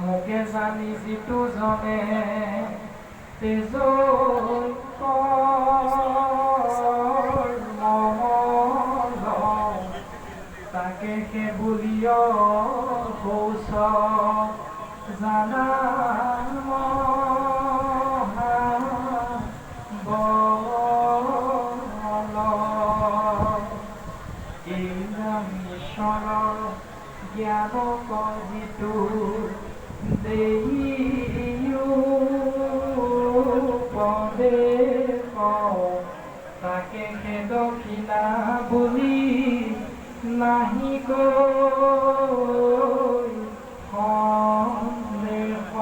মোকে জানি যিটো জনে তেজ তাকে সে বুলিয় শৌচ জানা ঈশ্বৰৰ জ্ঞান যিটো উপদেশ তাকে সে দক্ষিণা বুলি নাহি সন্দেহ।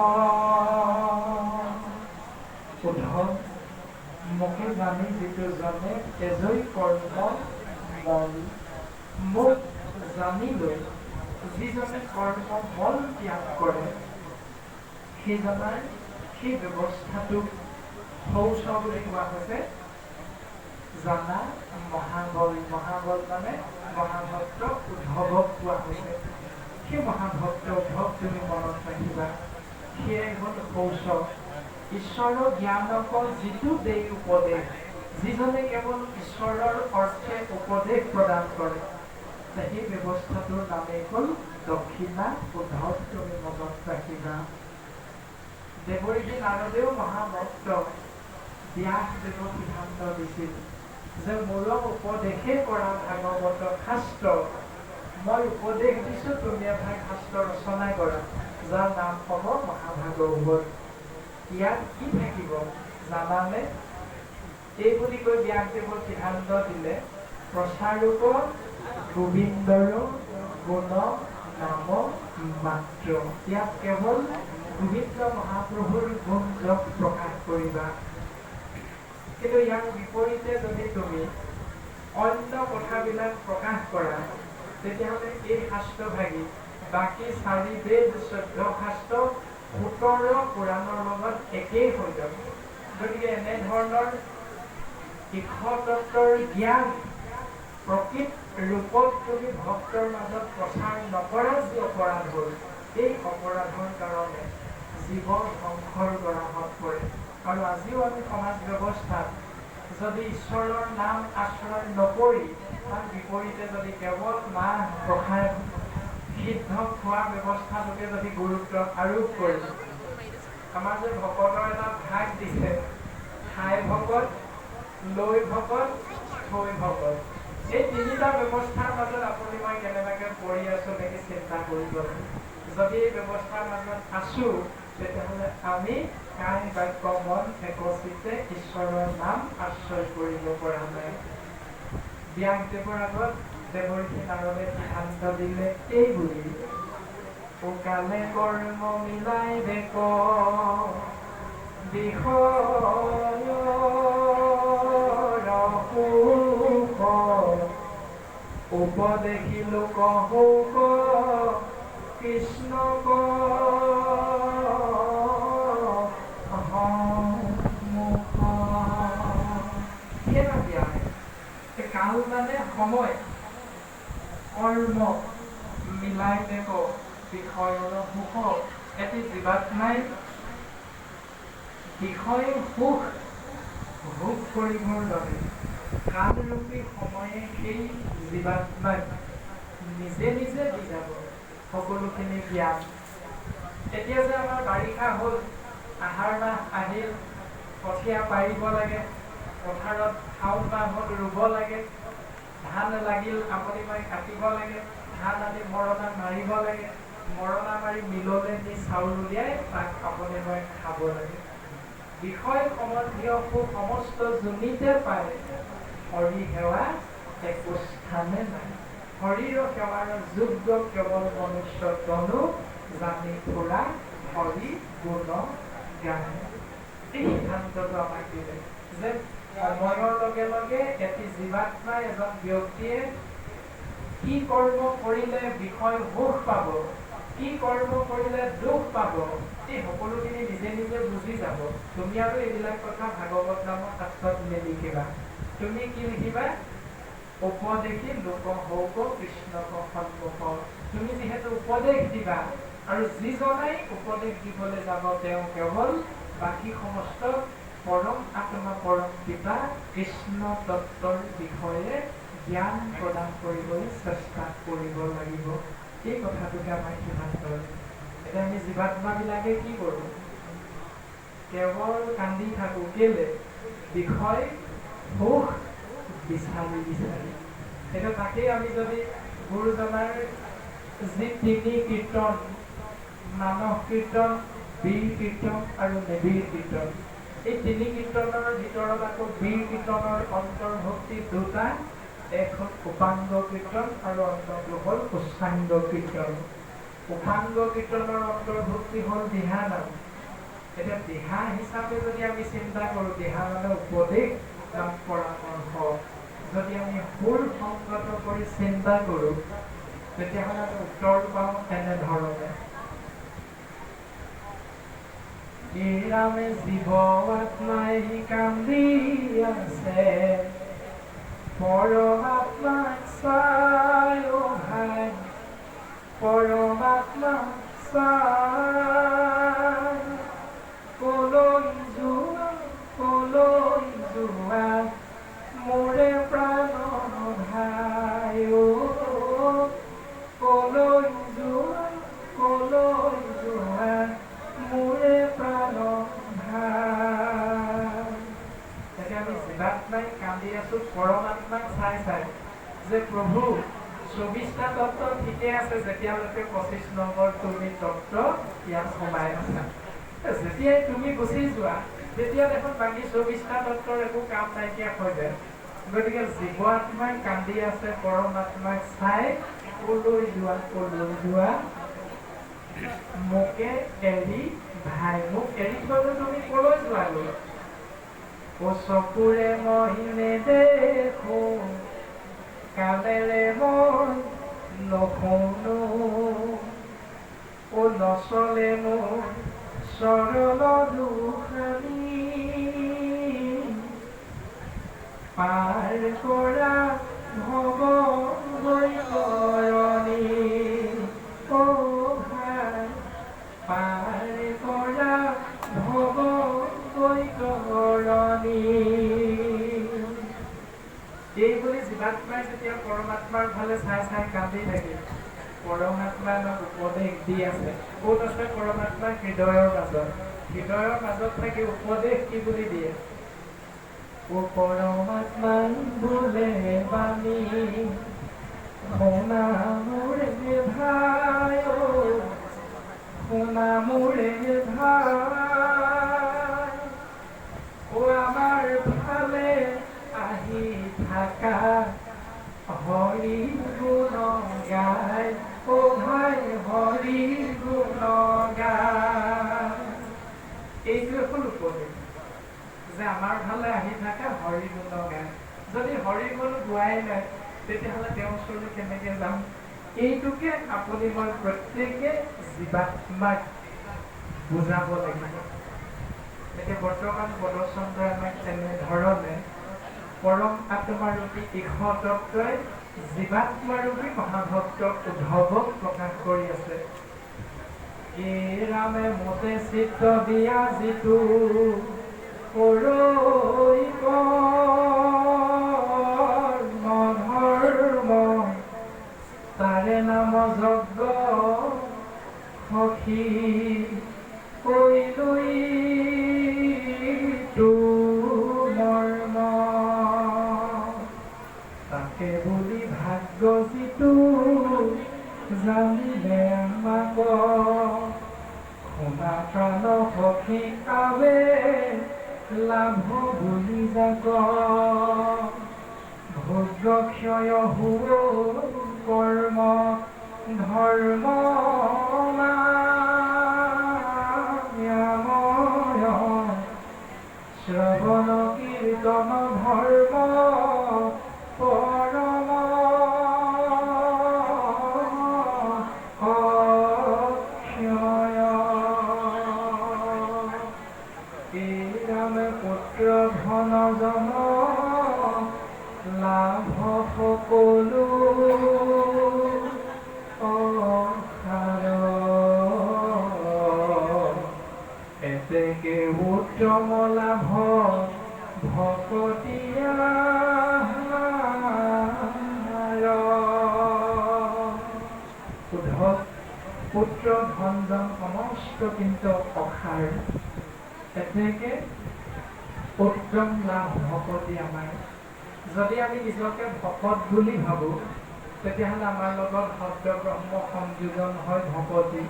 উদ্ধৱ, মোকে জানি যিটো জনে তেজৈ কৰ্ম মল, মোক জানি লৈ যিজনে কৰ্ম মল ত্যাগ কৰে সেইজনাৰ সেই ব্যৱস্থাটোক শৌচ বুলি কোৱা হৈছে। জানা মহাবল, মহাবল মানে মহাভক্ত উদ্ধৱক কোৱা হৈছে। সেই মহাভক্ত উদ্ধৱ তুমি মনত ৰাখিবা, সেয়াই হ'ল শৌচ। ঈশ্বৰৰ জ্ঞানক যিটো দেই উপদেশ, যিজনে কেৱল ঈশ্বৰৰ অৰ্থে উপদেশ প্ৰদান কৰে, সেই ব্যৱস্থাটোৰ নামেই হ'ল দক্ষিণা। উদ্ধৱ তুমি মনত ৰাখিবা। দেৱঋষি নাৰদেও মহাভক্ত ব্যাসদেৱক সিদ্ধান্ত দিছিল যে মোৰ উপদেশে কৰা ভাগৱত শাস্ত্ৰ, মই উপদেশ দিছো, তুমি এভাগ শাস্ত্ৰ ৰচনা কৰা, যাৰ নাম হ'ব মহাভাগৱত। ইয়াত কি থাকিব জানানে? এই বুলি কৈ ব্যাসদেৱক সিদ্ধান্ত দিলে, প্ৰচাৰূপ গোবিন্দৰ গুণ নাম মাত্ৰ। ইয়াত কেৱল গোবিন্দ মহাপ্ৰভুৰ গুণ যশ প্ৰকাশ কৰিবা। কিন্তু ইয়াৰ বিপৰীতে যদি তুমি অন্য কথাবিলাক প্ৰকাশ কৰা, তেতিয়াহ'লে এই শাস্ত্ৰভাগী বাকী 4 বেদ 14 শাস্ত্ৰ 17 পুৰাণৰ লগত একেই হৈ যাব। গতিকে এনেধৰণৰ ঈশতত্ত্বৰ জ্ঞান প্ৰকৃত ৰূপত তুমি ভক্তৰ মাজত প্ৰচাৰ নকৰা যি অপৰাধ হ'ল, এই অপৰাধৰ কাৰণে জীৱ ধ্বংসৰ গৰাহত পৰে। আৰু আজিও আমি সমাজ ব্যৱস্থাত যদি ঈশ্বৰৰ নাম আশ্ৰয় নকৰি তাৰ বিপৰীতে যদি কেৱল মাহ প্ৰসাদ সিদ্ধ খোৱা ব্যৱস্থাটোকে যদি গুৰুত্ব আৰোপ কৰি, আমাৰ যে ভকতৰ এটা ভাগ দিছে, খাই ভকত, লৈ ভকত, থৈ ভকত, এই তিনিটা ব্যৱস্থাৰ মাজত আপুনি মই কেনেবাকে পৰি আছো নেকি চিন্তা কৰিব লাগে। যদি এই ব্যৱস্থাৰ মাজত আছো, তেতিয়াহ'লে আমি কাই বাক্য মন একচিতে ঈশ্বৰৰ নাম আশ্ৰয় কৰিব পৰা নাই। ব্যাসদেৱৰ আগত দেৱৰ্ষি নাৰদে সিদ্ধান্ত দিলে এই বুলি, অকালে কৰ্ম মিলাই বেক বিষয়ৰ সুখ, উপদেশিলো কহোক কৃষ্ণ কাল মানে সময়, কৰ্ম মিলাই দেব বিষয়ৰ সুখ। এটি জীৱাত্মাই বিষয় সুখ ভোগ কৰিবৰ বাবে কালৰূপী সময়ে সেই জীৱাত্মাক নিজে নিজে দি যাব সকলোখিনি জ্ঞান। এতিয়া যে আমাৰ বাৰিষা হ'ল, আহাৰ মাহ আহিল, কঠীয়া পাৰিব লাগে, পথাৰত শাওণ মাহত ৰুব লাগে, ধান লাগিল আপুনি মই কাটিব লাগে, ধান আনি মৰণা মাৰিব লাগে, মৰণা মাৰি মিললৈ নি চাউল উলিয়াই তাক আপুনি মই খাব লাগে। বিষয় সম্বন্ধীয় সুখ সমস্ত যোনিতে পায়, হৰি সেৱা একো স্থানে নাই। হৰিৰ সেৱাৰ যোগ্য কেৱল মনুষ্য তনু, জানি ফুৰা হৰি গুণ গান। এই সিদ্ধান্তটো আমাক দিলে যে সময়ৰ লগে লগে এটি জীৱাত্মাই, এজন ব্যক্তিয়ে কি কৰ্ম কৰিলে বিষয় সুখ পাব, কি কৰ্ম কৰিলে দুখ পাব, এই সকলোখিনি নিজে নিজে বুজি যাব। তুমি আৰু এইবিলাক কথা ভাগৱত নামৰ শাস্ত্ৰত নিলিখিবা। তুমি কি লিখিবা? উপদেশী লোক হওক কৃষ্ণক সন্মুখ। তুমি যিহেতু উপদেশ দিবা আৰু যিজনাই উপদেশ দিবলৈ যাব তেওঁ কেৱল বাকী সমস্ত পৰম আত্মা পৰম পিতা কৃষ্ণ তত্ত্বৰ বিষয়ে জ্ঞান প্ৰদান কৰিবলৈ চেষ্টা কৰিব লাগিব। এই কথাটোকে আমাৰ সিদ্ধান্ত। এতিয়া আমি জীৱাত্মাবিলাকে কি কৰোঁ? কেৱল কান্দি থাকোঁ। কেলে? বিষয় সুখ বিচাৰি বিচাৰি। এতিয়া তাকেই আমি যদি গুৰুজনাৰ যি তিনি কীৰ্তন, মানস কীৰ্তন, বীৰ কীৰ্তন আৰু নিবিড় কীৰ্তন, এই তিনি কীৰ্তনৰ ভিতৰত আকৌ বীৰ কীৰ্তনৰ অন্তৰ্ভুক্তি দুটা, এক হ'ল উপাংগ কীৰ্তন আৰু অন্যটো হ'ল উচ্চাংগ কীৰ্তন। উপাংগ কীৰ্তনৰ অন্তৰ্ভুক্তি হ'ল দিহা নাম। এতিয়া দিহা হিচাপে যদি আমি চিন্তা কৰোঁ, দিহা মানে উপদেশ বা পৰামৰ্শ। যদি আমি সুৰ সংগত কৰি চিন্তা কৰোঁ তেতিয়াহ'লে আমি উত্তৰ পাওঁ এনেধৰণে, ৰামে জীৱ আত্মাই কান্দি আছে পৰমাত্মাক চাই, অ ভাই পৰমাত্মাক চাই, কলৈ যোৱা কলৈ যোৱা মোৰে প্ৰাণ ভাই, অ কলৈ যোৱা কলৈ যোৱা মোৰে প্ৰাণ ভাই। এতিয়া আমি জীৱাত্মাই কান্দি আছো পৰমাত্মাক চাই চাই যে প্ৰভু 24টা তত্ত্ব ঠিকে আছে যেতিয়ালৈকে 25 নম্বৰ তুমি তত্ত্ব ইয়াত সোমাই আছা। যেতিয়াই তুমি গুচি যোৱা তেতিয়া দেখোন বাকী 24টা তত্ত্বৰ একো কাম নাইকিয়া হৈ যায়। গতিকে জীৱ আত্মাই কান্দি আছে পৰমাত্মাক চাই, কলৈ যোৱা কলৈ যোৱা মোকে এৰি ভাই, মোক এৰি থৈনো তুমি কলৈ যোৱাগৈ? অ চকুৰে মই নেদেখো কাণেৰে মই নুশুনো, অ নচলে মোৰ চৰণ দুখানি, পাৰ কৰা ভৱ বৈতৰণী, অ ভাই পাৰ কৰা ভৱ বৈতৰণী। এই বুলি জীৱাত্মাই যেতিয়া পৰমাত্মাৰ ফালে চাই চাই কান্দি থাকে, পৰমাত্মাই আমাক উপদেশ দি আছে। ক'ত আছে পৰমাত্মা? হৃদয়ৰ মাজত। হৃদয়ৰ মাজত থাকি উপদেশ কি বুলি দিয়ে? ও পৰমাত্মা বোলে বাণী শুনা মোৰে ভাই, শুনা মোৰে ভাই, ও আমাৰ ফালে আহি থাকা হৰি গুণ গাই, ও ভাই হৰি গুণ গাই। এইটোৱে হ'ল উপদেশ যে আমাৰ ফালে আহি থাকা হৰি গুণ গাই। যদি হৰি গুণ গোৱাই নাই তেতিয়াহ'লে তেওঁৰ ওচৰলৈ কেনেকে যাম? এইটোকে আপুনি মই প্ৰত্যেকে জীৱাত্মাক বুজাব লাগিব। এতিয়া বৰ্তমান পদচন্দ্ৰই আমাক তেনেধৰণে পৰম আত্মাৰূপী ঈশ তত্ত্বই জীৱাত্মাৰূপী মহাভক্ত উদ্ধৱক প্ৰকাশ কৰি আছে। এই ৰামে মতে চিত্ত দিয়া যিটো কৰৈ কৰ্ম ধৰ্ম, তাৰে নাম যজ্ঞ সখী কৈলৈ তো মৰ্ম, তাকে বুলি ভাগ্য যিটো জানিলে আমাক, শুনা প্ৰাণ সখী আৱে লাভ বুলি যাক, ভোগ্য ক্ষয় হুৱ কৰ্ম ধৰ্ম মায়াময়, শ্ৰৱণ কীৰ্তন ধৰ্ম পৰম অক্ষয়। এই ৰাম পুত্ৰ ধন জন লাভ উত্তম লাভ ভকতি আহাৰ। উদ্ধৱ, পুত্ৰ ধন জন সমস্ত কিন্তু অসাৰ, এতেকে উত্তম লাভ ভকতি আমাৰ। যদি আমি নিজকে ভকত বুলি ভাবোঁ, তেতিয়াহ'লে আমাৰ লগত শব্দ ব্ৰহ্ম সংযোজন হয় ভকতি।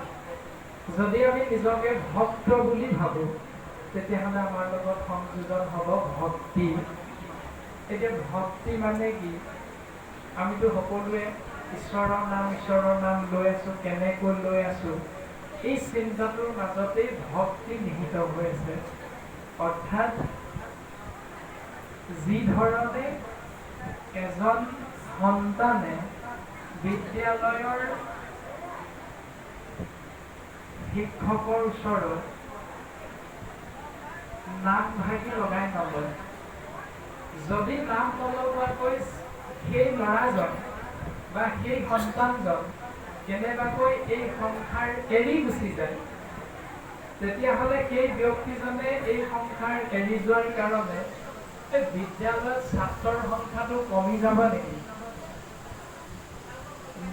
যদি আমি নিজকে ভক্ত বুলি ভাবোঁ, তেতিয়াহ'লে আমাৰ লগত সংযোজন হ'ব ভক্তি। এতিয়া ভক্তি মানে কি? আমিতো সকলোৱে ঈশ্বৰৰ নাম, ঈশ্বৰৰ নাম লৈ আছোঁ, কেনেকৈ লৈ আছোঁ, এই চিন্তাটোৰ মাজতেই ভক্তি নিহিত হৈ আছে। অৰ্থাৎ যি ধৰণে এজন সন্তানে বিদ্যালয়ৰ শিক্ষকৰ ওচৰত নাম ভাগি লগাই নলয়, যদি নাম নলগোৱাকৈ সেই ল'ৰাজন বা সেই সন্তানজন কেনেবাকৈ এই সংসাৰ এৰি গুচি যায়, তেতিয়াহ'লে সেই ব্যক্তিজনে এই সংসাৰ এৰি যোৱাৰ কাৰণে এই বিদ্যালয়ত ছাত্ৰৰ সংখ্যাটো কমি যাব নেকি?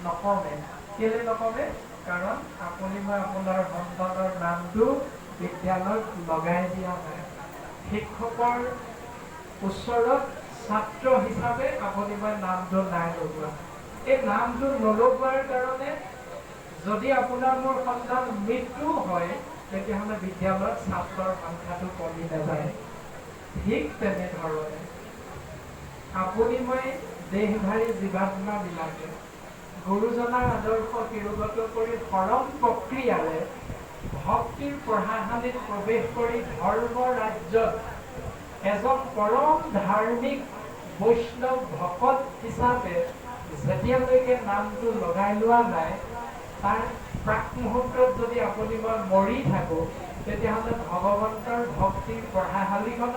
নকমে। কেলে নকমে? কাৰণ আপুনি মই আপোনাৰ সন্তানৰ নামটো বিদ্যালয়ত লগাই দিয়া নাই। শিক্ষকৰ ওচৰত ছাত্ৰ হিচাপে আপুনি মই নামটো নাই লগোৱা। এই নামটো নলগোৱাৰ কাৰণে যদি আপোনাৰ মোৰ সন্তান মৃত্যু হয়, তেতিয়াহ'লে বিদ্যালয়ত ছাত্ৰৰ সংখ্যাটো কমি নাযায়। ঠিক তেনেধৰণে আপুনি মই দেহধাৰী জীৱাত্মাবিলাকে গুৰুজনাৰ আদৰ্শ শিৰোগত কৰি সৰল প্ৰক্ৰিয়াৰে ভক্তিৰ পঢ়াশালীত প্ৰৱেশ কৰি ধৰ্ম ৰাজ্যত এজন পৰম ধাৰ্মিক বৈষ্ণৱ ভকত হিচাপে যেতিয়ালৈকে নামটো লগাই লোৱা নাই, তাৰ প্ৰাক মুহূৰ্তত যদি আপুনি মই মৰি থাকোঁ, তেতিয়াহ'লে ভগৱন্তৰ ভক্তিৰ পঢ়াশালীখনত,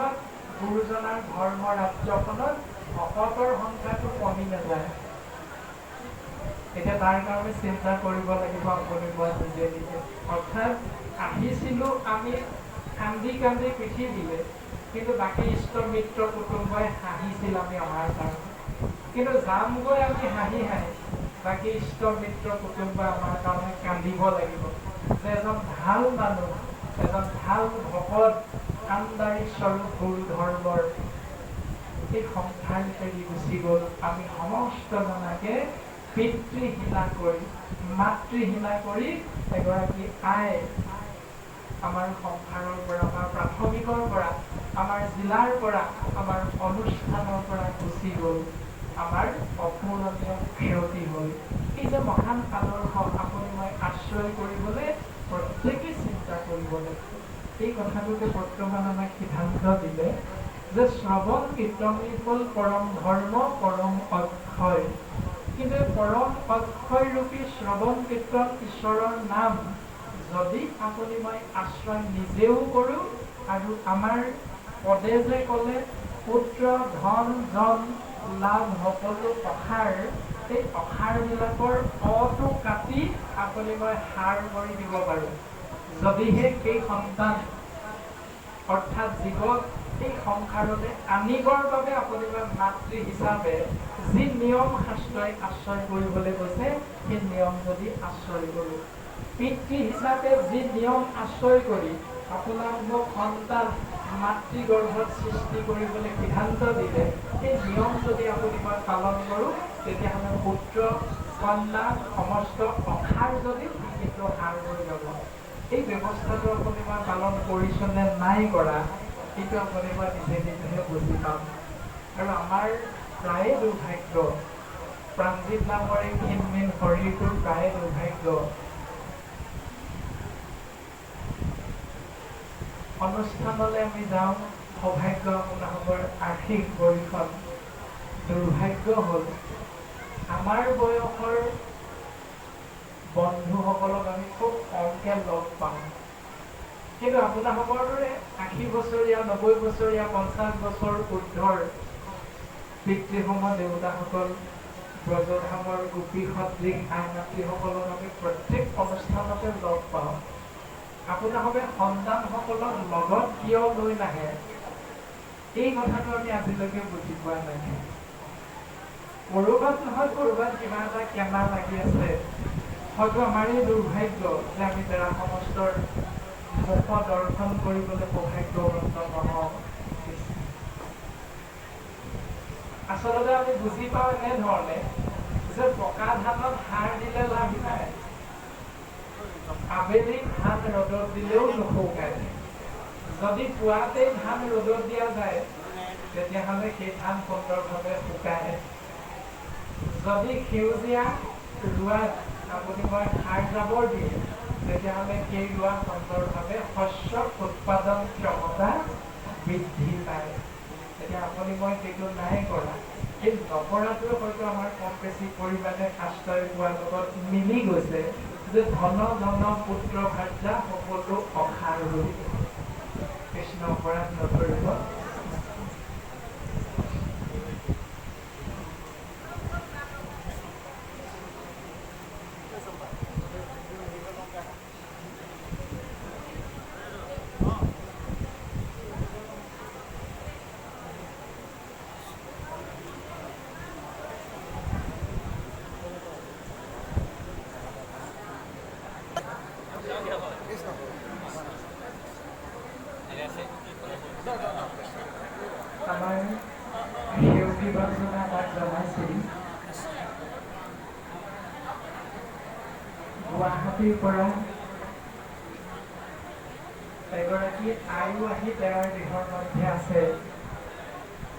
গুৰুজনাৰ ধৰ্ম ৰাজ্যখনত ভকতৰ সংখ্যাটো কমি নাযায়। এতিয়া তাৰ কাৰণে চিন্তা কৰিব লাগিব আপুনি মই নিজে নিজে। অৰ্থাৎ আহিছিলোঁ আমি কান্দি কান্দি পৃথিৱীলৈ, কিন্তু বাকী ইষ্ট মিত্ৰ কুটুম্বই হাঁহিছিল আমি অহাৰ কাৰণে। কিন্তু যামগৈ আমি হাঁহি হাঁহি, বাকী ইষ্ট মিত্ৰ কুটুম্বই আমাৰ কাৰণে কান্দিব লাগিব যে এজন ভাল মানুহ, এজন ভাল ভকত, কান্দাৰী স্বৰূপ গুৰু ধৰ্মৰ এই সংসাৰ এৰি গুচি গ'ল। আমি সমস্ত জনাকে পিতৃহীনা কৰি, মাতৃহীনা কৰি এগৰাকী আই আমাৰ সংসাৰৰ পৰা, আমাৰ প্ৰাথমিকৰ পৰা, আমাৰ জিলাৰ পৰা, আমাৰ অনুষ্ঠানৰ পৰা গুচি গ'ল। আমাৰ অপূৰণীয় ক্ষতি হ'ল। এই যে মহান আদৰ্শ আপুনি মই আশ্ৰয় কৰিবলৈ প্ৰত্যেকেই চিন্তা কৰিব লাগিব। এই কথাটোকে বৰ্তমান আমাক সিদ্ধান্ত দিলে যে শ্ৰৱণ কীৰ্তনেই হ'ল পৰম ধৰ্ম, পৰম অক্ষয়। কিন্তু পৰম অক্ষয় ৰূপী শ্ৰৱণ কীৰ্তন ঈশ্বৰৰ নাম যদি আপুনি মই আশ্ৰয় নিজেও কৰোঁ, আৰু আমাৰ পদে যে ক'লে পুত্ৰ ধন জন লাভ সকলো অসাৰ, এই অসাৰবিলাকৰ অটো কাটি আপুনি মই সাৰ কৰি দিব পাৰোঁ, যদিহে সেই সন্তান অৰ্থাৎ জীৱক এই সংসাৰলৈ আনিবৰ বাবে আপুনি মই মাতৃ হিচাপে যি নিয়ম শাস্ত্ৰই আশ্ৰয় কৰিবলৈ কৈছে, সেই নিয়ম যদি আশ্ৰয় কৰোঁ, পিতৃ হিচাপে যি নিয়ম আশ্ৰয় কৰি আপোনাক মোক সন্তান মাতৃগৰ্ভত সৃষ্টি কৰিবলৈ সিদ্ধান্ত দিলে, সেই নিয়ম যদি আপুনি মই পালন কৰোঁ, তেতিয়াহ'লে পুত্ৰ কন্যা সমস্ত অসাৰ যদিও কিন্তু সাৰ হৈ যাব। এই ব্যৱস্থাটো আপুনি মই পালন কৰিছোনে নাই কৰা, সেইটো আপুনি মই নিজে নিজেহে বুজি পাম। আৰু আমাৰ প্ৰায়ে দুৰ্ভাগ্য, প্ৰাণজিৎ নামৰ এই ক্ষীণমীন শৰীৰটোৰ প্ৰায়ে দুৰ্ভাগ্য, অনুষ্ঠানলৈ আমি যাওঁ, সৌভাগ্য আপোনালোকৰ আশীষ বৰিষণ। দুৰ্ভাগ্য হ'ল আমাৰ বয়সৰ বন্ধুসকলক আমি খুব কমকৈ লগ পাওঁ, কিন্তু আপোনালোকৰ দৰে 80 বছৰীয়া, 90 বছৰীয়া, 50 বছৰ ঊৰ্ধৰ পিতৃসম দেউতাসকল, ব্ৰজধামৰ গোপী সদৃশ আই মাতৃসকলক আমি প্ৰত্যেক অনুষ্ঠানতে লগ পাওঁ। আপোনালোকে সন্তানসকলক লগত কিয় লৈ নাহে, এই কথাটো আমি আজিলৈকে বুজি পোৱা নাই। ক'ৰবাত নহয় ক'ৰবাত কিবা এটা কেনা লাগি আছে। হয়তো আমাৰেই দুৰ্ভাগ্য যে আমি তেৰা সমস্তৰ মুখ দৰ্শন কৰিবলৈ সৌভাগ্যৱন্ত নহওঁ। আচলতে আমি বুজি পাওঁ এনেধৰণে যে পকা ধানত সাৰ দিলে লাভ নাই, আবেলি ধান ৰ'দত দিলেও নুশুকায়। যদি পুৱাতেই ধান ৰ'দত দিয়া যায় তেতিয়াহ'লে সেই ধান সুন্দৰভাৱে শুকায়। যদি সেউজীয়া ৰোৱাত আপুনি মই সাৰ জাবৰ দিয়ে তেতিয়াহ'লে সেই ৰোৱা সুন্দৰভাৱে শস্য উৎপাদন ক্ষমতা বৃদ্ধি পায়। এতিয়া আপুনি মই সেইটো নাই কৰা, সেই নকৰাটোৱে হয়তো আমাৰ কম বেছি পৰিমাণে শাস্ত্ৰই কোৱাৰ লগত মিলি গৈছে যে ধন জন পুত্ৰ ভাৰ্যা সকলো অসাৰ হৈ। কৃষ্ণ, অপৰাধ নধৰিব। আমাৰ সেউজী বাপজনে আমাক জনাইছিল গুৱাহাটীৰ পৰা এগৰাকী আয়ো আহি তেওঁৰ গৃহৰ মধ্যে আছে।